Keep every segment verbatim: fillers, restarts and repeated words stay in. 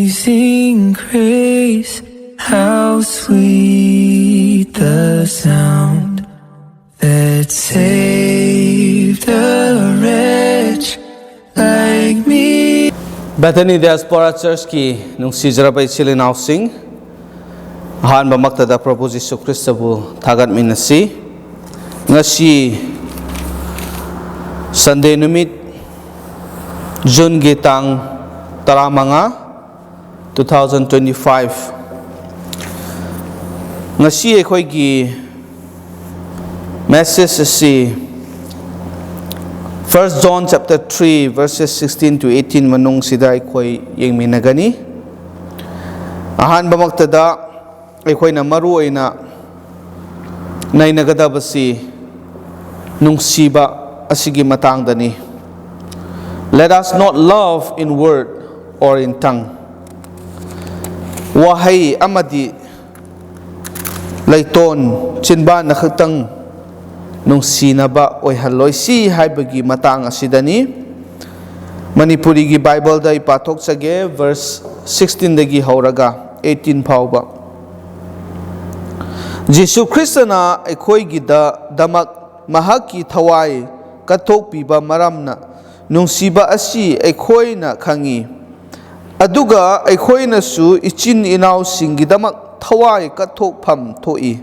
Amazing grace, how sweet the sound that saved a wretch like me. Bethany Diaspora Church ꯀꯤ ꯅꯨꯡꯁꯤꯖꯔꯕ ꯏꯆꯤꯜ ꯏꯅꯥꯎꯁꯤꯡ, ꯑꯍꯥꯟꯕꯃꯛꯇꯗ ꯄ꯭ꯔꯚꯨ ꯖꯤꯁꯨ ꯈ꯭ꯔꯤꯁꯇꯕꯨ ꯊꯥꯒꯠꯃꯤꯟꯅꯁꯤ꯫ ꯉꯁꯤ ꯁꯟꯗꯦ ꯅꯨꯃꯤꯠ, ꯖꯨꯟꯒꯤ ꯇꯥꯡ ꯇꯔꯥꯃꯉꯥ, two thousand twenty-five꯫ ꯉꯁꯤ ꯑꯩꯈꯣꯏꯒꯤ message ꯑꯁꯤ First John chapter three verses sixteen to eighteen ꯃꯅꯨꯡꯁꯤꯗ ꯑꯩꯈꯣꯏ ꯌꯦꯡꯃꯤꯟꯅꯒꯅꯤ꯫ ꯑꯍꯥꯟꯕꯃꯛꯇꯗ ꯑꯩꯈꯣꯏꯅ ꯃꯔꯨ ꯑꯣꯏꯅ ꯅꯩꯅꯒꯗꯕꯁꯤ ꯅꯨꯡꯁꯤꯕ ꯑꯁꯤꯒꯤ ꯃꯇꯥꯡꯗꯅꯤ꯫ Let us not love in word or in tongue. ꯋꯥꯍꯩ ꯑꯃꯗꯤ ꯂꯩꯇꯣꯟ, ꯆꯤꯟꯕꯥꯟꯅ ꯈꯛꯇꯪ ꯅꯨꯡꯁꯤꯅꯕ ꯑꯣꯏꯍꯜꯂꯣꯏꯁꯤ ꯍꯥꯏꯕꯒꯤ ꯃꯇꯥꯡ ꯑꯁꯤꯗꯅꯤ꯫ ꯃꯅꯤꯄꯨꯔꯤꯒꯤ ꯕꯥꯏꯕꯜꯗ ꯑꯩ ꯄꯥꯊꯣꯛꯆꯒꯦ, verse sixteen ꯗꯒꯤ ꯍꯧꯔꯒ eighteen ꯐꯥꯎꯕ꯫ ꯖꯤꯁꯨ ꯈ꯭ꯔꯤꯁꯇꯅ ꯑꯩꯈꯣꯏꯒꯤꯗꯃꯛ ꯃꯍꯥꯛꯀꯤ ꯊꯋꯥꯏ ꯀꯠꯊꯣꯛꯄꯤꯕ ꯃꯔꯝꯅ ꯅꯨꯡꯁꯤꯕ ꯑꯁꯤ ꯑꯩꯈꯣꯏꯅ ꯈꯪꯏ꯫ ꯑꯗꯨꯒ ꯑꯩꯈꯣꯏꯅꯁꯨ ꯏꯆꯤꯟ ꯏꯅꯥꯎꯁꯤꯡꯒꯤꯗꯃꯛ ꯊꯋꯥꯏ ꯀꯠꯊꯣꯛꯐꯝ ꯊꯣꯛꯏ꯫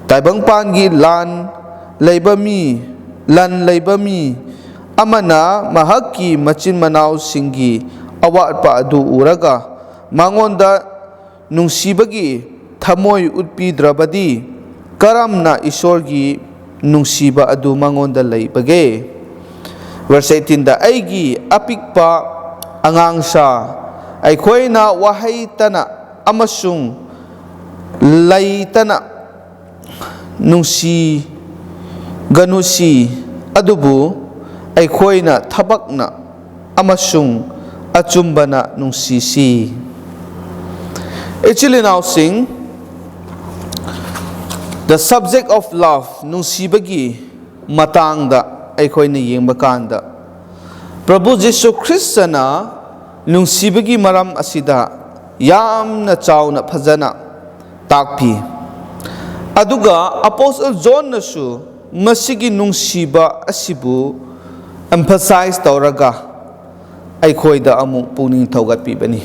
ꯇꯥꯏꯕꯪꯄꯥꯟꯒꯤ ꯂꯥꯟ ꯂꯩꯕ ꯃꯤ, ꯂꯟ ꯂꯩꯕ ꯃꯤ ꯑꯃꯅ ꯃꯍꯥꯛꯀꯤ ꯃꯆꯤꯟ ꯃꯅꯥꯎꯁꯤꯡꯒꯤ ꯑꯋꯥꯠꯄ ꯑꯗꯨ ꯎꯔꯒ ꯃꯉꯣꯟꯗ ꯅꯨꯡꯁꯤꯕꯒꯤ ꯊꯃꯣꯏ ꯎꯠꯄꯤꯗ꯭ꯔꯕꯗꯤ ꯀꯔꯝꯅ ꯏꯁꯣꯔꯒꯤ ꯅꯨꯡꯁꯤꯕ ꯑꯗꯨ ꯃꯉꯣꯟꯗ ꯂꯩꯕꯒꯦ? Verse eighteen ꯗ, "ꯑꯩꯒꯤ ꯑꯄꯤꯛꯄ ꯑꯉꯥꯡꯁꯥ, ꯑꯩꯈꯣꯏꯅ ꯋꯥꯍꯩꯇꯅ ꯑꯃꯁꯨꯡ ꯂꯩꯇꯅ ꯅꯨꯡꯁꯤꯒꯅꯨꯁꯤ, ꯑꯗꯨꯕꯨ ꯑꯩꯈꯣꯏꯅ ꯊꯕꯛꯅ ꯑꯃꯁꯨꯡ ꯑꯆꯨꯝꯕꯅ ꯅꯨꯡꯁꯤꯁꯤ꯫" ꯏꯆꯤꯜ ꯏꯅꯥꯎꯁꯤꯡ, the subject of love, ꯅꯨꯡꯁꯤꯕꯒꯤ ꯃꯇꯥꯡꯗ ꯑꯩꯈꯣꯏꯅ ꯌꯦꯡꯕ ꯀꯥꯟꯗ, ꯄ꯭ꯔꯚꯨ ꯖꯤꯁꯨ ꯈ꯭ꯔꯤꯁꯇꯅ ꯅꯨꯡꯁꯤꯕꯒꯤ ꯃꯔꯝ ꯑꯁꯤꯗ ꯌꯥꯝꯅ ꯆꯥꯎꯅ ꯐꯖꯅ ꯇꯥꯛꯄꯤ꯫ ꯑꯗꯨꯒ ꯑꯄꯣꯁꯇꯜ ꯖꯣꯟꯅꯁꯨ ꯃꯁꯤꯒꯤ ꯅꯨꯡꯁꯤꯕ ꯑꯁꯤꯕꯨ emphasize ꯇꯧꯔꯒ ꯑꯩꯈꯣꯏꯗ ꯑꯃꯨꯛ ꯄꯨꯛꯅꯤꯡ ꯊꯧꯒꯠꯄꯤꯕꯅꯤ꯫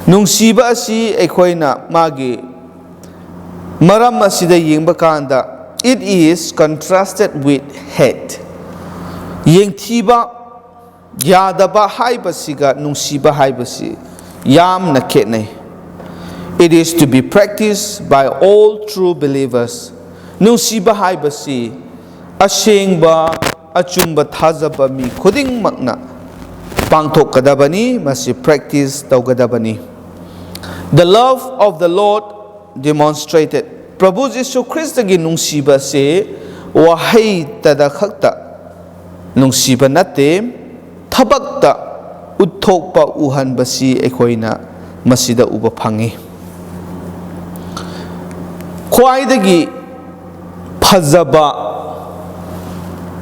ꯅꯨꯡꯁꯤꯕ ꯑꯁꯤ ꯑꯩꯈꯣꯏꯅ ꯃꯥꯒꯤ ꯃꯔꯝ ꯑꯁꯤꯗ ꯌꯦꯡꯕ ꯀꯥꯟꯗ, it is contrasted with hate. ꯌꯦꯡꯊꯤꯕ, ꯌꯥꯗꯕ ꯍꯥꯏꯕꯁꯤꯒ ꯅꯨꯡꯁꯤꯕ ꯍꯥꯏꯕꯁꯤ ꯌꯥꯝꯅ ꯈꯦꯠꯅꯩ꯫ It is to be practiced by all true believers. ꯅꯨꯡꯁꯤꯕ ꯍꯥꯏꯕꯁꯤ ꯑꯁꯦꯡꯕ, ꯑꯆꯨꯝꯕ ꯊꯥꯖꯕ ꯃꯤ ꯈꯨꯗꯤꯡꯃꯛꯅ ꯄꯥꯡꯊꯣꯛꯀꯗꯕꯅꯤ, ꯃꯁꯤ practice ꯇꯧꯒꯗꯕꯅꯤ꯫ The love of the Lord demonstrated. ꯄ꯭ꯔꯚꯨ ꯖꯤꯁꯨ ꯈ꯭ꯔꯤꯁꯇꯒꯤ ꯅꯨꯡꯁꯤꯕꯁꯦ ꯋꯥꯍꯩꯇꯗ ꯈꯛꯇ ꯅꯨꯡꯁꯤꯕ ꯅꯠꯇꯦ, ꯊꯕꯛꯇ ꯎꯠꯊꯣꯛꯄ, ꯎꯍꯟꯕꯁꯤ ꯑꯩꯈꯣꯏꯅ ꯃꯁꯤꯗ ꯎꯕ ꯐꯪꯉꯤ꯫ ꯈ꯭ꯋꯥꯏꯗꯒꯤ ꯐꯖꯕ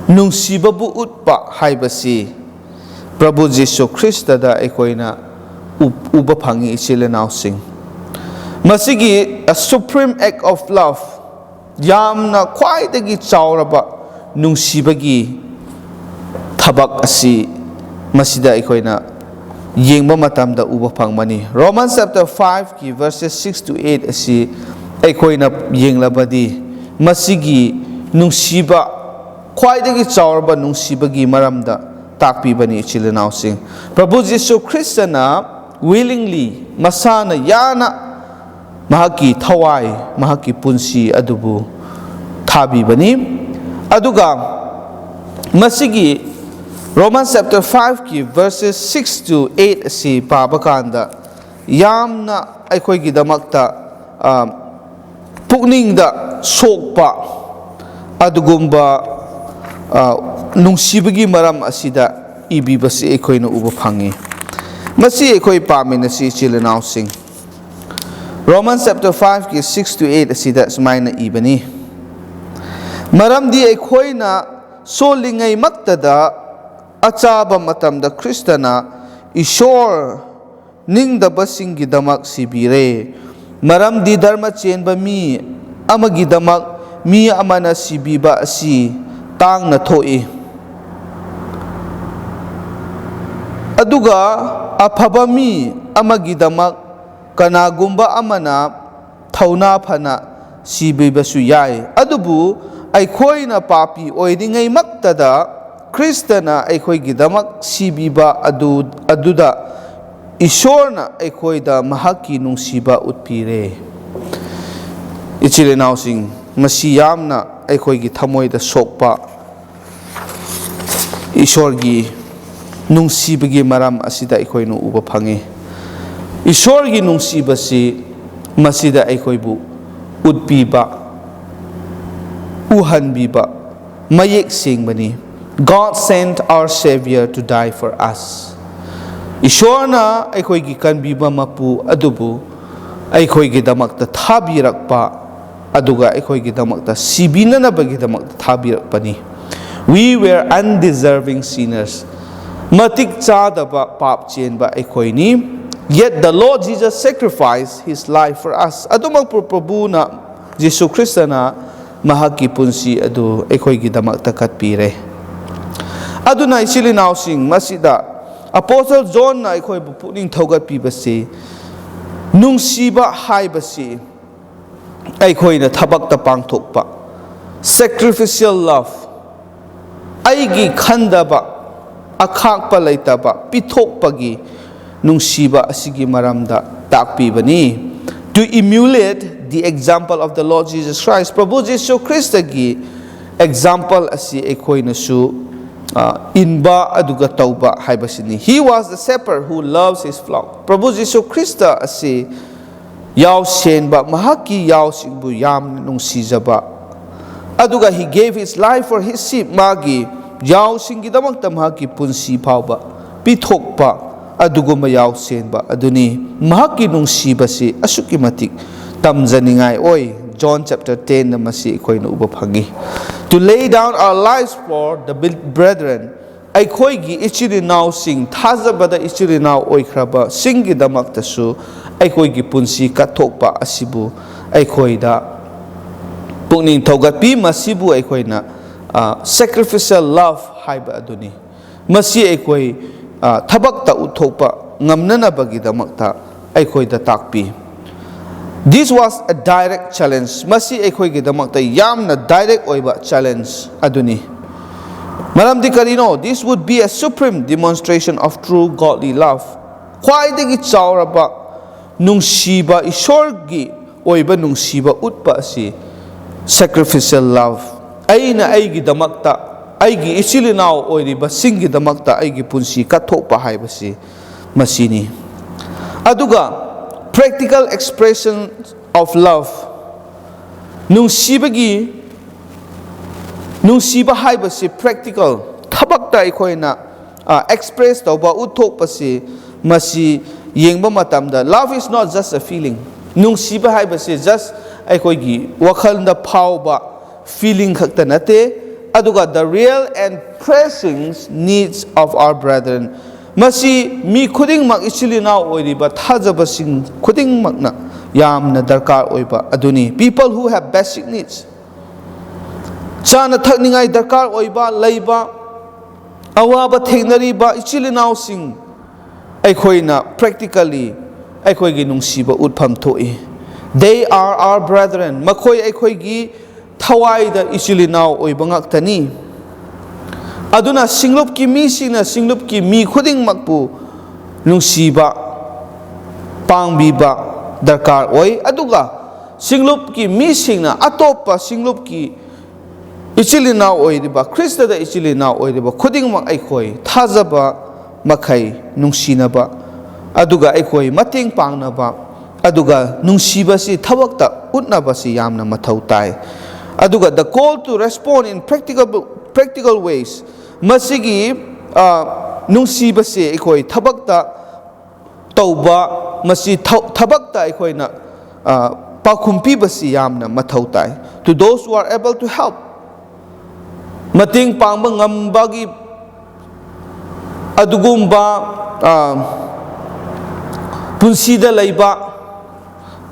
ꯅꯨꯡꯁꯤꯕꯕꯨ ꯎꯠꯄ ꯍꯥꯏꯕꯁꯤ ꯄ꯭ꯔꯚꯨ ꯖꯤꯁꯨ ꯈ꯭ꯔꯤꯁꯇꯗ ꯑꯩꯈꯣꯏꯅ ꯎ-, ꯎꯕ ꯐꯪꯉꯤ, ꯏꯆꯤꯜ ꯏꯅꯥꯎꯁꯤꯡ꯫ ꯃꯁꯤꯒꯤ, a supreme act of love, ꯌꯥꯝꯅ ꯈ꯭ꯋꯥꯏꯗꯒꯤ ꯆꯥꯎꯔꯕ ꯅꯨꯡꯁꯤꯕꯒꯤ ꯊꯕꯛ ꯑꯁꯤ ꯃꯁꯤꯗ ꯑꯩꯈꯣꯏꯅ ꯌꯦꯡꯕ ꯃꯇꯝꯗ ꯎꯕ ꯐꯪꯕꯅꯤ꯫ Romans chapter five ꯀꯤ verses six to eight ꯑꯁꯤ ꯑꯩꯈꯣꯏꯅ ꯌꯦꯡꯂꯕꯗꯤ, ꯃꯁꯤꯒꯤ ꯅꯨꯡꯁꯤꯕ, ꯈ꯭ꯋꯥꯏꯗꯒꯤ ꯆꯥꯎꯔꯕ ꯅꯨꯡꯁꯤꯕꯒꯤ ꯃꯔꯝꯗ ꯇꯥꯛꯄꯤꯕꯅꯤ, ꯏꯆꯤꯜ ꯏꯅꯥꯎꯁꯤꯡ꯫ ꯄ꯭ꯔꯚꯨ ꯖꯤꯁꯨ ꯈ꯭ꯔꯤꯁꯇꯅ willingly, ꯃꯁꯥꯅ ꯌꯥꯅ ꯃꯍꯥꯛꯀꯤ ꯊꯋꯥꯏ, ꯃꯍꯥꯛꯀꯤ ꯄꯨꯟꯁꯤ ꯑꯗꯨꯕꯨ ꯊꯥꯕꯤꯕꯅꯤ꯫ ꯑꯗꯨꯒ ꯃꯁꯤꯒꯤ Romans chapter five ꯀꯤ verses six to eight ꯑꯁꯤ ꯄꯥꯕ ꯀꯥꯟꯗ, ꯌꯥꯝꯅ ꯑꯩꯈꯣꯏꯒꯤꯗꯃꯛꯇ, ꯑ, ꯄꯨꯛꯅꯤꯡꯗ ꯁꯣꯛꯄ ꯑꯗꯨꯒꯨꯝꯕ, ꯑ, ꯅꯨꯡꯁꯤꯕꯒꯤ ꯃꯔꯝ ꯑꯁꯤꯗ ꯏꯕꯤꯕꯁꯤ ꯑꯩꯈꯣꯏꯅ ꯎꯕ ꯐꯪꯉꯤ꯫ ꯃꯁꯤ ꯑꯩꯈꯣꯏ ꯄꯥꯃꯤꯟꯅꯁꯤ, ꯏꯆꯤꯜ ꯏꯅꯥꯎꯁꯤꯡ꯫ Romans chapter five ꯀꯤ six to eight ꯑꯁꯤꯗ ꯁꯨꯃꯥꯏꯅ ꯏꯕꯅꯤ: "ꯃꯔꯝꯗꯤ ꯑꯩꯈꯣꯏꯅ ꯁꯣꯜꯂꯤꯉꯩꯃꯛꯇꯗ ꯑꯆꯥꯕ ꯃꯇꯝꯗ ꯈ꯭ꯔꯤꯁꯇꯅ ꯏꯁꯣꯔ ꯅꯤꯡꯗꯕꯁꯤꯡꯒꯤꯗꯃꯛ ꯁꯤꯕꯤꯔꯦ, ꯃꯔꯝꯗꯤ ꯙꯔꯃ ꯆꯦꯟꯕ ꯃꯤ ꯑꯃꯒꯤꯗꯃꯛ ꯃꯤ ꯑꯃꯅ ꯁꯤꯕꯤꯕ ꯑꯁꯤ ꯇꯥꯡꯅ ꯊꯣꯛꯏ꯫ ꯑꯗꯨꯒ ꯑꯐꯕ ꯃꯤ ꯑꯃꯒꯤꯗꯃꯛ ꯀꯅꯥꯒꯨꯝꯕ ꯑꯃꯅ ꯊꯧꯅꯥ ꯐꯅ ꯁꯤꯕꯤꯕꯁꯨ ꯌꯥꯏ꯫ ꯑꯗꯨꯕꯨ ꯑꯩꯈꯣꯏꯅ ꯄꯥꯄꯤ ꯑꯣꯏꯔꯤꯉꯩꯃꯛꯇꯗ ꯈ꯭ꯔꯤꯁꯇꯅ ꯑꯩꯈꯣꯏꯒꯤꯗꯃꯛ ꯁꯤꯕꯤꯕ ꯑꯗꯨ, ꯑꯗꯨꯗ ꯏꯁꯣꯔꯅ ꯑꯩꯈꯣꯏꯗ ꯃꯍꯥꯛꯀꯤ ꯅꯨꯡꯁꯤꯕ ꯎꯠꯄꯤꯔꯦ꯫ ꯏꯆꯤꯜ ꯏꯅꯥꯎꯁꯤꯡ, ꯃꯁꯤ ꯌꯥꯝꯅ ꯑꯩꯈꯣꯏꯒꯤ ꯊꯃꯣꯏꯗ ꯁꯣꯛꯄ ꯏꯁꯣꯔꯒꯤ ꯅꯨꯡꯁꯤꯕꯒꯤ ꯃꯔꯝ ꯑꯁꯤꯗ ꯑꯩꯈꯣꯏꯅ ꯎꯕ ꯐꯪꯉꯤ꯫ ꯏꯁꯣꯔꯒꯤ ꯅꯨꯡꯁꯤꯕꯁꯤ ꯃꯁꯤꯗ ꯑꯩꯈꯣꯏꯕꯨ ꯎꯠꯄꯤꯕ, ꯎꯍꯟꯕꯤꯕ ꯃꯌꯦꯛ ꯁꯦꯡꯕꯅꯤ꯫ God sent our Savior to die for us. ꯏꯁꯣꯔꯅ ꯑꯩꯈꯣꯏꯒꯤ ꯀꯟꯕꯤꯕ ꯃꯄꯨ ꯑꯗꯨꯕꯨ ꯑꯩꯈꯣꯏꯒꯤꯗꯃꯛꯇ ꯊꯥꯕꯤꯔꯛꯄ, ꯑꯗꯨꯒ ꯑꯩꯈꯣꯏꯒꯤꯗꯃꯛꯇ ꯁꯤꯕꯤꯅꯅꯕꯒꯤꯗꯃꯛꯇ ꯊꯥꯕꯤꯔꯛꯄꯅꯤ꯫ We were undeserving sinners. ꯃꯇꯤꯛ ꯆꯥꯗꯕ ꯄꯥꯞ ꯆꯦꯟꯕ ꯑꯩꯈꯣꯏꯅꯤ꯫ Yet the Lord Jesus sacrificed his life for us. ꯑꯗꯨꯃꯛꯄꯨ ꯄ꯭ꯔꯚꯨꯅ, ꯖꯤꯁꯨ ꯈ꯭ꯔꯤꯁꯇꯅ ꯃꯍꯥꯛꯀꯤ ꯄꯨꯟꯁꯤ ꯑꯗꯨ ꯑꯩꯈꯣꯏꯒꯤꯗꯃꯛꯇ ꯀꯠꯄꯤꯔꯦ꯫ ꯑꯗꯨꯅ ꯏꯆꯤꯜ ꯏꯅꯥꯎꯁꯤꯡ, ꯃꯁꯤꯗ ꯑꯄꯣꯁꯇꯜ ꯖꯣꯟꯅ ꯑꯩꯈꯣꯏꯕꯨ ꯄꯨꯛꯅꯤꯡ ꯊꯧꯒꯠꯄꯤꯕꯁꯤ, ꯅꯨꯡꯁꯤꯕ ꯍꯥꯏꯕꯁꯤ ꯑꯩꯈꯣꯏꯅ ꯊꯕꯛꯇ ꯄꯥꯡꯊꯣꯛꯄ, sacrificial love, ꯑꯩꯒꯤ ꯈꯟꯗꯕ, ꯑꯈꯥꯛꯄ ꯂꯩꯇꯕ ꯄꯤꯊꯣꯛꯄꯒꯤ ꯅꯨꯡꯁꯤꯕ ꯑꯁꯤꯒꯤ ꯃꯔꯝꯗ ꯇꯥꯛꯄꯤꯕꯅꯤ꯫ To emulate the example of the Lord Jesus Christ, ꯄ꯭ꯔꯚꯨ Jesus ꯈ꯭ꯔꯤꯁꯇꯒꯤ example ꯑꯁꯤ ꯑꯩꯈꯣꯏꯅꯁꯨ, ꯑ, ꯏꯟꯕ ꯑꯗꯨꯒ ꯇꯧꯕ ꯍꯥꯏꯕꯁꯤꯅꯤ꯫ He was the shepherd who loves his flock. ꯄ꯭ꯔꯚꯨ ꯖꯤꯁꯨ ꯈ꯭ꯔꯤꯁꯇ ꯑꯁꯤ ꯌꯥꯎꯁꯦꯟꯕ, ꯃꯍꯥꯛꯀꯤ ꯌꯥꯎꯁꯤꯡꯕꯨ ꯌꯥꯝꯅ ꯅꯨꯡꯁꯤꯖꯕ, ꯑꯗꯨꯒ he gave his life for his sheep, ꯃꯥꯒꯤ ꯌꯥꯎꯁꯤꯡꯒꯤꯗꯃꯛꯇ ꯃꯍꯥꯛꯀꯤ ꯄꯨꯟꯁꯤ ꯐꯥꯎꯕ ꯄꯤꯊꯣꯛꯄ ꯑꯗꯨꯒꯨꯝꯕ ꯌꯥꯎꯁꯦꯟꯕ ꯑꯗꯨꯅꯤ꯫ ꯃꯍꯥꯛꯀꯤ ꯅꯨꯡꯁꯤꯕꯁꯤ ꯑꯁꯨꯛꯀꯤ ꯃꯇꯤꯛ ꯇꯝꯖꯅꯤꯡꯉꯥꯏ ꯑꯣꯏ꯫ John chapter ten ꯗ ꯃꯁꯤ ꯑꯩꯈꯣꯏꯅ ꯎꯕ ꯐꯪꯉꯤ꯫ To lay down our lives for the brethren, ꯑꯩꯈꯣꯏꯒꯤ ꯏꯆꯤꯜ ꯏꯅꯥꯎꯁꯤꯡ, ꯊꯥꯖꯕꯗ ꯏꯆꯤꯜ ꯏꯅꯥꯎ ꯑꯣꯏꯈ꯭ꯔꯕꯁꯤꯡꯒꯤꯗꯃꯛꯇꯁꯨ ꯑꯩꯈꯣꯏꯒꯤ ꯄꯨꯟꯁꯤ ꯀꯠꯊꯣꯛꯄ ꯑꯁꯤꯕꯨ ꯑꯩꯈꯣꯏꯗ ꯄꯨꯛꯅꯤꯡ ꯊꯧꯒꯠꯄꯤ꯫ ꯃꯁꯤꯕꯨ ꯑꯩꯈꯣꯏꯅ, ꯑ, sacrificial love ꯍꯥꯏꯕ ꯑꯗꯨꯅꯤ꯫ ꯃꯁꯤ ꯑꯩꯈꯣꯏ, ꯑ, ꯊꯕꯛꯇ ꯎꯠꯊꯣꯛꯄ ꯉꯝꯅꯅꯕꯒꯤꯗꯃꯛꯇ ꯑꯩꯈꯣꯏꯗ ꯇꯥꯛꯄꯤ꯫ This was a direct challenge. ꯃꯁꯤ ꯑꯩꯈꯣꯏꯒꯤꯗꯃꯛꯇ ꯌꯥꯝꯅ direct ꯑꯣꯏꯕ challenge ꯑꯗꯨꯅꯤ꯫ ꯃꯔꯝꯗꯤ ꯀꯔꯤꯅꯣ? This would be a supreme demonstration of true godly love. ꯈ꯭ꯋꯥꯏꯗꯒꯤ ꯆꯥꯎꯔꯕ ꯅꯨꯡꯁꯤꯕ, ꯏꯁꯣꯔꯒꯤ ꯑꯣꯏꯕ ꯅꯨꯡꯁꯤꯕ ꯎꯠꯄ ꯑꯁꯤ sacrificial love, ꯑꯩꯅ ꯑꯩꯒꯤꯗꯃꯛꯇ, ꯑꯩꯒꯤ ꯏꯆꯤꯜ ꯏꯅꯥꯎ ꯑꯣꯏꯔꯤꯕꯁꯤꯡꯒꯤꯗꯃꯛꯇ ꯑꯩꯒꯤ ꯄꯨꯟꯁꯤ ꯀꯠꯊꯣꯛꯄ ꯍꯥꯏꯕꯁꯤ ꯃꯁꯤꯅꯤ꯫ ꯑꯗꯨꯒ practical expression of love, ꯅꯨꯡꯁꯤꯕꯒꯤ, ꯅꯨꯡꯁꯤꯕ ꯍꯥꯏꯕꯁꯤ practical, ꯊꯕꯛꯇ ꯑꯩꯈꯣꯏꯅ, ꯑ, express ꯇꯧꯕ, ꯎꯠꯊꯣꯛꯄꯁꯤ, ꯃꯁꯤ ꯌꯦꯡꯕ ꯃꯇꯝꯗ, love is not just a feeling. ꯅꯨꯡꯁꯤꯕ ꯍꯥꯏꯕꯁꯤ just ꯑꯩꯈꯣꯏꯒꯤ ꯋꯥꯈꯜꯗ ꯐꯥꯎꯕ feeling ꯈꯛꯇ ꯅꯠꯇꯦ, ꯑꯗꯨꯒ the real and pressing needs of our brethren, ꯃꯁꯤ ꯃꯤ ꯈꯨꯗꯤꯡꯃꯛ, ꯏꯆꯤꯜ ꯏꯅꯥꯎ ꯑꯣꯏꯔꯤꯕ ꯊꯥꯖꯕꯁꯤꯡ ꯈꯨꯗꯤꯡꯃꯛꯅ ꯌꯥꯝꯅ ꯗꯔꯀꯥꯔ ꯑꯣꯏꯕ ꯑꯗꯨꯅꯤ꯫ People who have basic needs, ꯆꯥꯅ ꯊꯛꯅꯤꯡꯉꯥꯏ ꯗꯔꯀꯥꯔ ꯑꯣꯏꯕ, ꯂꯩꯕ, ꯑꯋꯥꯕ ꯊꯦꯡꯅꯔꯤꯕ ꯏꯆꯤꯜ ꯏꯅꯥꯎꯁꯤꯡ ꯑꯩꯈꯣꯏꯅ practically ꯑꯩꯈꯣꯏꯒꯤ ꯅꯨꯡꯁꯤꯕ ꯎꯠꯐꯝ ꯊꯣꯛꯏ꯫ They are our brethren. ꯃꯈꯣꯏ ꯑꯩꯈꯣꯏꯒꯤ ꯊꯋꯥꯏꯗ ꯏꯆꯤꯜ ꯏꯅꯥꯎ ꯑꯣꯏꯕ ꯉꯥꯛꯇꯅꯤ꯫ ꯑꯗꯨꯅ ꯁꯤꯡꯂꯨꯞꯀꯤ ꯃꯤꯁꯤꯡꯅ ꯁꯤꯡꯂꯨꯞꯀꯤ ꯃꯤ ꯈꯨꯗꯤꯡꯃꯛꯄꯨ ꯅꯨꯡꯁꯤꯕ, ꯄꯥꯡꯕꯤꯕ ꯗꯔꯀꯥꯔ ꯑꯣꯏ꯫ ꯑꯗꯨꯒ ꯁꯤꯡꯂꯨꯞꯀꯤ ꯃꯤꯁꯤꯡꯅ ꯑꯇꯣꯞꯄ ꯁꯤꯡꯂꯨꯞꯀꯤ ꯏꯆꯤꯜ ꯏꯅꯥꯎ ꯑꯣꯏꯔꯤꯕ, ꯈ꯭ꯔꯤꯁꯇꯗ ꯏꯆꯤꯜ ꯏꯅꯥꯎ ꯑꯣꯏꯔꯤꯕ ꯈꯨꯗꯤꯡꯃꯛ ꯑꯩꯈꯣꯏ ꯊꯥꯖꯕ ꯃꯈꯩ ꯅꯨꯡꯁꯤꯅꯕ, ꯑꯗꯨꯒ ꯑꯩꯈꯣꯏ ꯃꯇꯦꯡ ꯄꯥꯡꯅꯕ, ꯑꯗꯨꯒ ꯅꯨꯡꯁꯤꯕꯁꯤ ꯊꯕꯛꯇ ꯎꯠꯅꯕꯁꯤ ꯌꯥꯝꯅ ꯃꯊꯧ ꯇꯥꯏ꯫ ꯑꯗꯨꯒ the call to respond in practical, practical ways, ꯃꯁꯤꯒꯤ, ꯑ, ꯅꯨꯡꯁꯤꯕꯁꯤ ꯑꯩꯈꯣꯏ ꯊꯕꯛꯇ ꯇꯧꯕ, ꯃꯁꯤ ꯊ-, ꯊꯕꯛꯇ ꯑꯩꯈꯣꯏꯅ, ꯑ, ꯄꯥꯎꯈꯨꯝ ꯄꯤꯕꯁꯤ ꯌꯥꯝꯅ ꯃꯊꯧ ꯇꯥꯏ꯫ To those who are able to help, ꯃꯇꯦꯡ ꯄꯥꯡꯕ ꯉꯝꯕꯒꯤ ꯑꯗꯨꯒꯨꯝꯕ, ꯑ, ꯄꯨꯟꯁꯤꯗ ꯂꯩꯕ,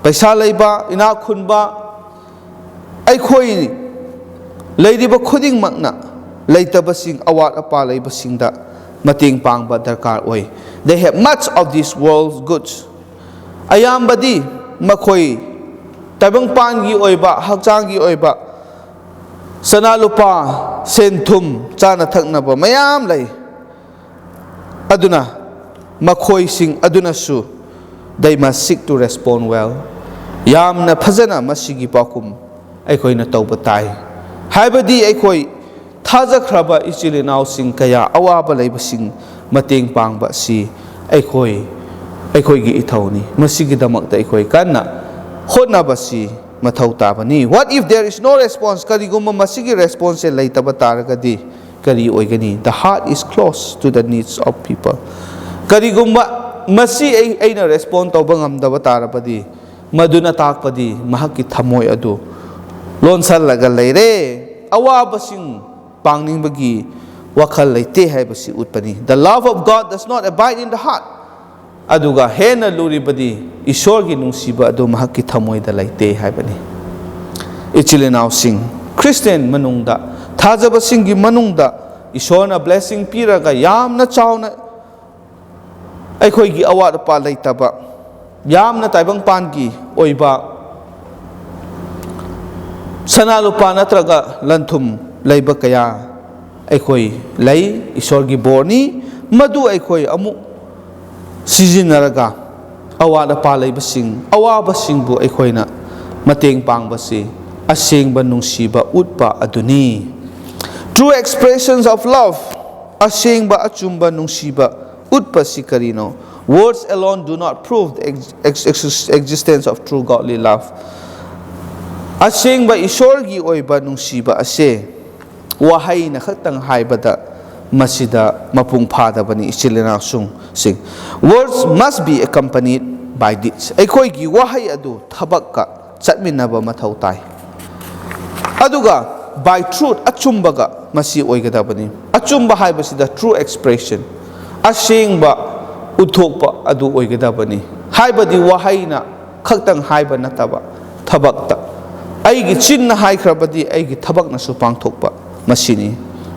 ꯄꯩꯁꯥ ꯂꯩꯕ, ꯏꯅꯥꯛ ꯈꯨꯟꯕ, ꯑꯩꯈꯣꯏ ꯂꯩꯔꯤꯕ ꯈꯨꯗꯤꯡꯃꯛꯅ ꯂꯩꯇꯕꯁꯤꯡ, ꯑꯋꯥꯠ ꯑꯄꯥ ꯂꯩꯕꯁꯤꯡꯗ ꯃꯇꯦꯡ ꯄꯥꯡꯕ ꯗꯔꯀꯥꯔ ꯑꯣꯏ꯫ They have much of this world's goods. ꯑꯌꯥꯝꯕꯗꯤ ꯃꯈꯣꯏ ꯇꯥꯏꯕꯪꯄꯥꯟꯒꯤ ꯑꯣꯏꯕ, ꯍꯛꯆꯥꯡꯒꯤ ꯑꯣꯏꯕ, ꯁꯅꯥ ꯂꯨꯄꯥ, ꯁꯦꯟ ꯊꯨꯝ, ꯆꯥꯅ ꯊꯛꯅꯕ ꯃꯌꯥꯝ ꯂꯩ꯫ ꯑꯗꯨꯅ ꯃꯈꯣꯏꯁꯤꯡ ꯑꯗꯨꯅꯁꯨ, they must seek to respond well. ꯌꯥꯝꯅ ꯐꯖꯅ ꯃꯁꯤꯒꯤ ꯄꯥꯎꯈꯨꯝ ꯑꯩꯈꯣꯏꯅ ꯇꯧꯕ ꯇꯥꯏ꯫ ꯍꯥꯏꯕꯗꯤ ꯑꯩꯈꯣꯏ ꯊꯥꯖꯈ꯭ꯔꯕ ꯏꯆꯤꯜ ꯏꯅꯥꯎꯁꯤꯡ ꯀꯌꯥ ꯑꯋꯥꯕ ꯂꯩꯕꯁꯤꯡ ꯃꯇꯦꯡ ꯄꯥꯡꯕ ꯑꯁꯤ ꯑꯩꯈꯣꯏ, ꯑꯩꯈꯣꯏꯒꯤ ꯏꯊꯧꯅꯤ꯫ ꯃꯁꯤꯒꯤꯗꯃꯛꯇ ꯑꯩꯈꯣꯏ ꯀꯟꯅ ꯍꯣꯠꯅꯕꯁꯤ ꯃꯊꯧ ꯇꯥꯕꯅꯤ꯫ What if there is no response? ꯀꯔꯤꯒꯨꯝꯕ ꯃꯁꯤꯒꯤ responseꯁꯦ ꯂꯩꯇꯕ ꯇꯥꯔꯒꯗꯤ ꯀꯔꯤ ꯑꯣꯏꯒꯅꯤ? The heart is closed to the needs of people. ꯀꯔꯤꯒꯨꯝꯕ ꯃꯁꯤ ꯑꯩ, ꯑꯩꯅ respond ꯇꯧꯕ ꯉꯝꯗꯕ ꯇꯥꯔꯕꯗꯤ, ꯃꯗꯨꯅ ꯇꯥꯛꯄꯗꯤ ꯃꯍꯥꯛꯀꯤ ꯊꯃꯣꯏ ꯑꯗꯨ ꯂꯣꯟꯁꯜꯂꯒ ꯂꯩꯔꯦ, ꯑꯋꯥꯕꯁꯤꯡ ꯄꯥꯡꯅꯤꯡꯕꯒꯤ ꯋꯥꯈꯜ ꯂꯩꯇꯦ ꯍꯥꯏꯕꯁꯤ ꯎꯠꯄꯅꯤ꯫ The love of God does not abide in the heart. ꯑꯗꯨꯒ ꯍꯦꯟꯅ ꯂꯨꯔꯤꯕꯗꯤ, ꯏꯁꯣꯔꯒꯤ ꯅꯨꯡꯁꯤꯕ ꯑꯗꯨ ꯃꯍꯥꯛꯀꯤ ꯊꯃꯣꯏꯗ ꯂꯩꯇꯦ ꯍꯥꯏꯕꯅꯤ꯫ ꯏꯆꯤꯜ ꯏꯅꯥꯎꯁꯤꯡ, ꯈ꯭ꯔꯤꯁꯇꯤꯌꯥꯟ ꯃꯅꯨꯡꯗ, ꯊꯥꯖꯕꯁꯤꯡꯒꯤ ꯃꯅꯨꯡꯗ ꯏꯁꯣꯔꯅ blessing ꯄꯤꯔꯒ ꯌꯥꯝꯅ ꯆꯥꯎꯅ ꯑꯩꯈꯣꯏꯒꯤ ꯑꯋꯥꯠ ꯑꯄꯥ ꯂꯩꯇꯕ, ꯌꯥꯝꯅ ꯇꯥꯏꯕꯪꯄꯥꯟꯒꯤ ꯑꯣꯏꯕ ꯁꯅꯥ ꯂꯨꯄꯥ ꯅꯠꯇ꯭ꯔꯒ ꯂꯟ ꯊꯨꯝ ꯂꯩꯕ ꯀꯌꯥ ꯑꯩꯈꯣꯏ ꯂꯩ꯫ ꯏꯁꯣꯔꯒꯤ ꯕꯣꯔꯅꯤ꯫ ꯃꯗꯨ ꯑꯩꯈꯣꯏ ꯑꯃꯨꯛ ꯁꯤꯖꯤꯟꯅꯔꯒ ꯑꯋꯥꯠ ꯑꯄꯥ ꯂꯩꯕꯁꯤꯡ, ꯑꯋꯥꯕꯁꯤꯡꯕꯨ ꯑꯩꯈꯣꯏꯅ ꯃꯇꯦꯡ ꯄꯥꯡꯕꯁꯤ ꯑꯁꯦꯡꯕ ꯅꯨꯡꯁꯤꯕ ꯎꯠꯄ ꯑꯗꯨꯅꯤ꯫ True expressions of love, ꯑꯁꯦꯡꯕ ꯑꯆꯨꯝꯕ ꯅꯨꯡꯁꯤꯕ ꯎꯠꯄꯁꯤ ꯀꯔꯤꯅꯣ? Words alone do not prove the ex-, ex-, ex-, existence of true godly love. ꯑꯁꯦꯡꯕ ꯏꯁꯣꯔꯒꯤ ꯑꯣꯏꯕ ꯅꯨꯡꯁꯤꯕ ꯑꯁꯦ ꯋꯥꯍꯩꯅ ꯈꯛꯇꯪ ꯍꯥꯏꯕꯗ ꯃꯁꯤꯗ ꯃꯄꯨꯡ ꯐꯥꯗꯕꯅꯤ, ꯏꯆꯤꯜ ꯏꯅꯥꯎꯁꯤꯡ꯫ Words must be accompanied by deeds. ꯑꯩꯈꯣꯏꯒꯤ ꯋꯥꯍꯩ ꯑꯗꯨ ꯊꯕꯛꯀ ꯆꯠꯃꯤꯟꯅꯕ ꯃꯊꯧ ꯇꯥꯏ꯫ ꯑꯗꯨꯒ by truth, ꯑꯆꯨꯝꯕꯒ ꯃꯁꯤ ꯑꯣꯏꯒꯗꯕꯅꯤ꯫ ꯑꯆꯨꯝꯕ ꯍꯥꯏꯕꯁꯤꯗ true expression, ꯑꯁꯦꯡꯕ ꯎꯠꯊꯣꯛꯄ ꯑꯗꯨ ꯑꯣꯏꯒꯗꯕꯅꯤ꯫ ꯍꯥꯏꯕꯗꯤ ꯋꯥꯍꯩꯅ ꯈꯛꯇꯪ ꯍꯥꯏꯕ ꯅꯠꯇꯕ, ꯊꯕꯛꯇ꯫ ꯑꯩꯒꯤ ꯆꯤꯟꯅ ꯍꯥꯏꯈ꯭ꯔꯕꯗꯤ ꯑꯩꯒꯤ ꯊꯕꯛꯅꯁꯨ ꯄꯥꯡꯊꯣꯛꯄ, ꯃꯁꯤꯅꯤ꯫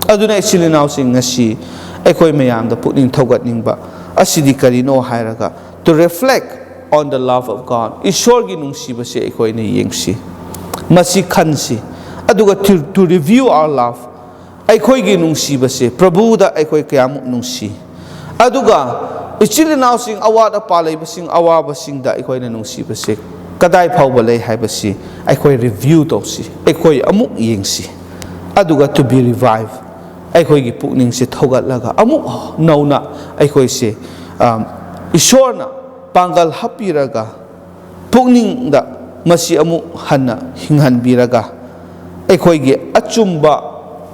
ꯑꯗꯨꯅ ꯏꯆꯤꯜ ꯏꯅꯥꯎꯁꯤꯡ, ꯉꯁꯤ ꯑꯩꯈꯣꯏ ꯃꯌꯥꯝꯗ ꯄꯨꯛꯅꯤꯡ ꯊꯧꯒꯠꯅꯤꯡꯕ ꯑꯁꯤꯗꯤ ꯀꯔꯤꯅꯣ ꯍꯥꯏꯔꯒ, to reflect on the love of God, ꯏꯁꯣꯔꯒꯤ ꯅꯨꯡꯁꯤꯕꯁꯦ ꯑꯩꯈꯣꯏꯅ ꯌꯦꯡꯁꯤ, ꯃꯁꯤ ꯈꯟꯁꯤ꯫ ꯑꯗꯨꯒ to, to review our love, ꯑꯩꯈꯣꯏꯒꯤ ꯅꯨꯡꯁꯤꯕꯁꯦ, ꯄ꯭ꯔꯚꯨꯗ ꯑꯩꯈꯣꯏ ꯀꯌꯥꯃꯨꯛ ꯅꯨꯡꯁꯤ, ꯑꯗꯨꯒ ꯏꯆꯤꯜ ꯏꯅꯥꯎꯁꯤꯡ, ꯑꯋꯥꯠ ꯑꯄꯥ ꯂꯩꯕꯁꯤꯡ, ꯑꯋꯥꯕꯁꯤꯡꯗ ꯑꯩꯈꯣꯏꯅ ꯅꯨꯡꯁꯤꯕꯁꯦ ꯀꯗꯥꯏ ꯐꯥꯎꯕ ꯂꯩ ꯍꯥꯏꯕꯁꯤ ꯑꯩꯈꯣꯏ review ꯇꯧꯁꯤ, ꯑꯩꯈꯣꯏ ꯑꯃꯨꯛ ꯌꯦꯡꯁꯤ꯫ ꯑꯗꯨꯒ to be revived, ꯑꯩꯈꯣꯏꯒꯤ ꯄꯨꯛꯅꯤꯡꯁꯦ ꯊꯧꯒꯠꯂꯒ ꯑꯃꯨꯛ ꯅꯧꯅ ꯑꯩꯈꯣꯏꯁꯦ, ꯑꯝ, ꯏꯁꯣꯔꯅ ꯄꯥꯡꯒꯜ ꯍꯥꯞꯄꯤꯔꯒ, ꯄꯨꯛꯅꯤꯡꯗ ꯃꯁꯤ ꯑꯃꯨꯛ ꯍꯟꯅ ꯍꯤꯡꯍꯟꯕꯤꯔꯒ, ꯑꯩꯈꯣꯏꯒꯤ ꯑꯆꯨꯝꯕ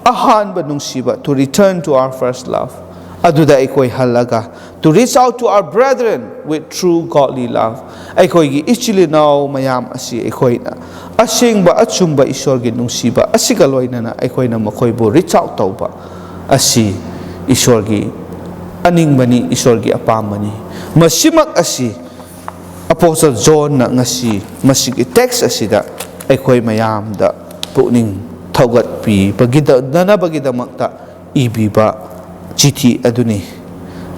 ꯑꯍꯥꯟꯕ ꯅꯨꯡꯁꯤꯕ, to return to our first love, ꯑꯗꯨꯗ ꯑꯩꯈꯣꯏ ꯍꯜꯂꯒ, to reach out to our brethren with true godly love, ꯑꯩꯈꯣꯏꯒꯤ ꯏꯆꯤꯜ ꯏꯅꯥꯎ ꯃꯌꯥꯝ ꯑꯁꯤ ꯑꯩꯈꯣꯏꯅ ꯑꯁꯦꯡꯕ ꯑꯆꯨꯝꯕ ꯏꯁꯣꯔꯒꯤ ꯅꯨꯡꯁꯤꯕ ꯑꯁꯤꯒ ꯂꯣꯏꯅꯅ ꯑꯩꯈꯣꯏꯅ ꯃꯈꯣꯏꯕꯨ reach out ꯇꯧꯕ ꯑꯁꯤ ꯏꯁꯣꯔꯒꯤ ꯑꯅꯤꯡꯕꯅꯤ, ꯏꯁꯣꯔꯒꯤ ꯑꯄꯥꯝꯕꯅꯤ꯫ ꯃꯁꯤꯃꯛ ꯑꯁꯤ ꯑꯄꯣꯁꯇꯜ ꯖꯣꯟꯅ ꯉꯁꯤ ꯃꯁꯤꯒꯤ text ꯑꯁꯤꯗ ꯑꯩꯈꯣꯏ ꯃꯌꯥꯝꯗ ꯄꯨꯛꯅꯤꯡ ꯊꯧꯒꯠꯄꯤꯕꯒꯤꯗ-, ꯅꯅꯕꯒꯤꯗꯃꯛꯇ ꯏꯕꯤꯕ ꯆꯤꯊꯤ ꯑꯗꯨꯅꯤ꯫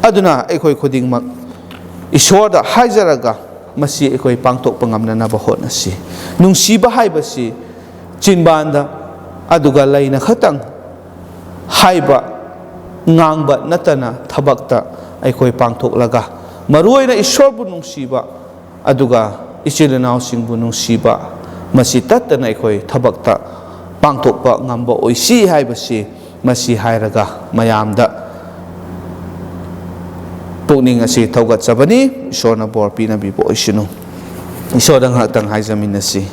ꯑꯗꯨꯅ ꯑꯩꯈꯣꯏ ꯈꯨꯗꯤꯡꯃꯛ ꯏꯁꯣꯔꯗ ꯍꯥꯏꯖꯔꯒ ꯃꯁꯤ ꯑꯩꯈꯣꯏ ꯄꯥꯡꯊꯣꯛꯄ ꯉꯝꯅꯅꯕ ꯍꯣꯠꯅꯁꯤ꯫ ꯅꯨꯡꯁꯤꯕ ꯍꯥꯏꯕꯁꯤ ꯆꯤꯟꯕꯥꯟꯗ ꯑꯗꯨꯒ ꯂꯩꯅ ꯈꯛꯇꯪ ꯍꯥꯏꯕ, ꯉꯥꯡꯕ ꯅꯠꯇꯅ ꯊꯕꯛꯇ ꯑꯩꯈꯣꯏ ꯄꯥꯡꯊꯣꯛꯂꯒ, ꯃꯔꯨꯑꯣꯏꯅ ꯏꯁꯣꯔꯕꯨ ꯅꯨꯡꯁꯤꯕ, ꯑꯗꯨꯒ ꯏꯆꯤꯜ ꯏꯅꯥꯎꯁꯤꯡꯕꯨ ꯅꯨꯡꯁꯤꯕ, ꯃꯁꯤ ꯇꯠꯇꯅ ꯑꯩꯈꯣꯏ ꯊꯕꯛꯇ ꯄꯥꯡꯊꯣꯛꯄ ꯉꯝꯕ ꯑꯣꯏꯁꯤ ꯍꯥꯏꯕꯁꯤ ꯃꯁꯤ ꯍꯥꯏꯔꯒ ꯃꯌꯥꯝꯗ ꯄꯨꯛꯅꯤꯡ ꯑꯁꯤ ꯊꯧꯒꯠꯆꯕꯅꯤ꯫ ꯏꯁꯣꯔꯅ ꯕꯣꯔ ꯄꯤꯅꯕꯤꯕ ꯑꯣꯏꯁꯅꯨ꯫ ꯏꯁꯣꯔꯗ ꯉꯥꯏꯍꯥꯛꯇꯪ ꯍꯥꯏꯖꯃꯤꯟꯅꯁꯤ꯫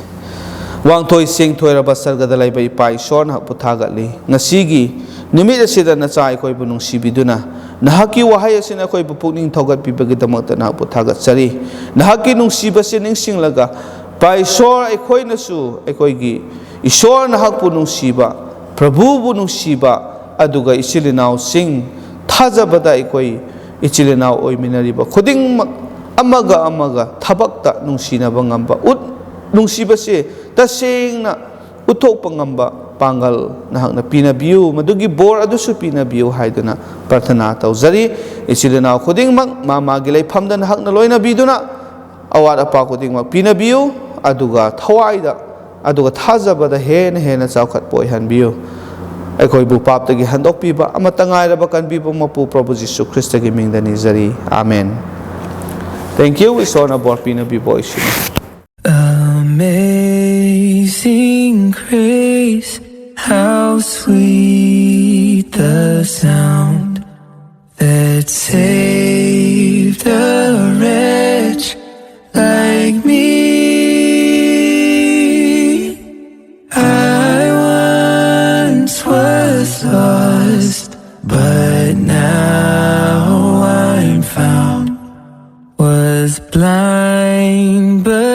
ꯋꯥꯡꯊꯣꯏ ꯁꯦꯡꯊꯣꯏꯔꯕ ꯁꯔꯒꯗ ꯂꯩꯕ ꯏꯄꯥ ꯏꯁꯣꯔ, ꯅꯍꯥꯛꯄꯨ ꯊꯥꯒꯠꯂꯤ꯫ ꯉꯁꯤꯒꯤ ꯅꯨꯃꯤꯠ ꯑꯁꯤꯗ ꯅꯆꯥ ꯑꯩꯈꯣꯏꯕꯨ ꯅꯨꯡꯁꯤꯕꯤꯗꯨꯅ ꯅꯍꯥꯛꯀꯤ ꯋꯥꯍꯩ ꯑꯁꯤꯅ ꯑꯩꯈꯣꯏꯕꯨ ꯄꯨꯛꯅꯤꯡ ꯊꯧꯒꯠꯄꯤꯕꯒꯤꯗꯃꯛꯇ ꯅꯍꯥꯛꯄꯨ ꯊꯥꯒꯠꯆꯔꯤ꯫ ꯅꯍꯥꯛꯀꯤ ꯅꯨꯡꯁꯤꯕꯁꯤ ꯅꯤꯡꯁꯤꯡꯂꯒ, ꯏꯄꯥ ꯏꯁꯣꯔ, ꯑꯩꯈꯣꯏꯅꯁꯨ ꯑꯩꯈꯣꯏꯒꯤ ꯏꯁꯣꯔ ꯅꯍꯥꯛꯄꯨ ꯅꯨꯡꯁꯤꯕ, ꯄ꯭ꯔꯚꯨꯕꯨ ꯅꯨꯡꯁꯤꯕ, ꯑꯗꯨꯒ ꯏꯆꯤꯜ ꯏꯅꯥꯎꯁꯤꯡ ꯊꯥꯖꯕꯗ ꯑꯩꯈꯣꯏ ꯏꯆꯤꯜ ꯏꯅꯥꯎ ꯑꯣꯏꯃꯤꯟꯅꯔꯤꯕ ꯈꯨꯗꯤꯡꯃꯛ ꯑꯃꯒ ꯑꯃꯒ ꯊꯕꯛꯇ ꯅꯨꯡꯁꯤꯅꯕ ꯉꯝꯕ, ꯎꯠ-, ꯅꯨꯡꯁꯤꯕꯁꯦ ꯇꯁꯦꯡꯅ ꯎꯠꯊꯣꯛꯄ ꯉꯝꯕ ꯄꯥꯡꯒꯜ ꯅꯍꯥꯛꯅ ꯄꯤꯅꯕꯤꯌꯨ, ꯃꯗꯨꯒꯤ ꯕꯣꯔ ꯑꯗꯨꯁꯨ ꯄꯤꯅꯕꯤꯌꯨ ꯍꯥꯏꯗꯨꯅ ꯄ꯭ꯔꯥꯔꯊꯅꯥ ꯇꯧꯖꯔꯤ꯫ ꯏꯆꯤꯜ ꯏꯅꯥꯎ ꯈꯨꯗꯤꯡꯃꯛ ꯃꯥ ꯃꯥꯒꯤ ꯂꯩꯐꯝꯗ ꯅꯍꯥꯛꯅ ꯂꯣꯏꯅꯕꯤꯗꯨꯅ ꯑꯋꯥꯠ ꯑꯄꯥ ꯈꯨꯗꯤꯡꯃꯛ ꯄꯤꯅꯕꯤꯌꯨ, ꯑꯗꯨꯒ ꯊꯋꯥꯏꯗ ꯑꯗꯨꯒ ꯊꯥꯖꯕꯗ ꯍꯦꯟꯅ ꯍꯦꯟꯅ ꯆꯥꯎꯈꯠꯄ ꯑꯣꯏꯍꯟꯕꯤꯌꯨ꯫ ꯑꯩꯈꯣꯏꯕꯨ ꯄꯥꯞꯇꯒꯤ ꯍꯟꯗꯣꯛꯄꯤꯕ, ꯑꯃꯠꯇ ꯉꯥꯏꯔꯕ ꯀꯟꯕꯤꯕ ꯃꯄꯨ ꯄ꯭ꯔꯚꯨ ꯖꯤꯁꯨ ꯈ꯭ꯔꯤꯁꯇꯒꯤ ꯃꯤꯡꯗ ꯅꯤꯖꯔꯤ꯫ ꯑꯥꯃꯦꯟ꯫ Thank you꯫ ꯏꯁꯣꯔꯅ ꯕꯣꯔ ꯄꯤꯅꯕꯤꯕ ꯑꯣꯏꯁꯅꯨ꯫ Amazing grace, how sweet the sound that saved a wretch like me. I once was lost, but now I'm found. Was blind, but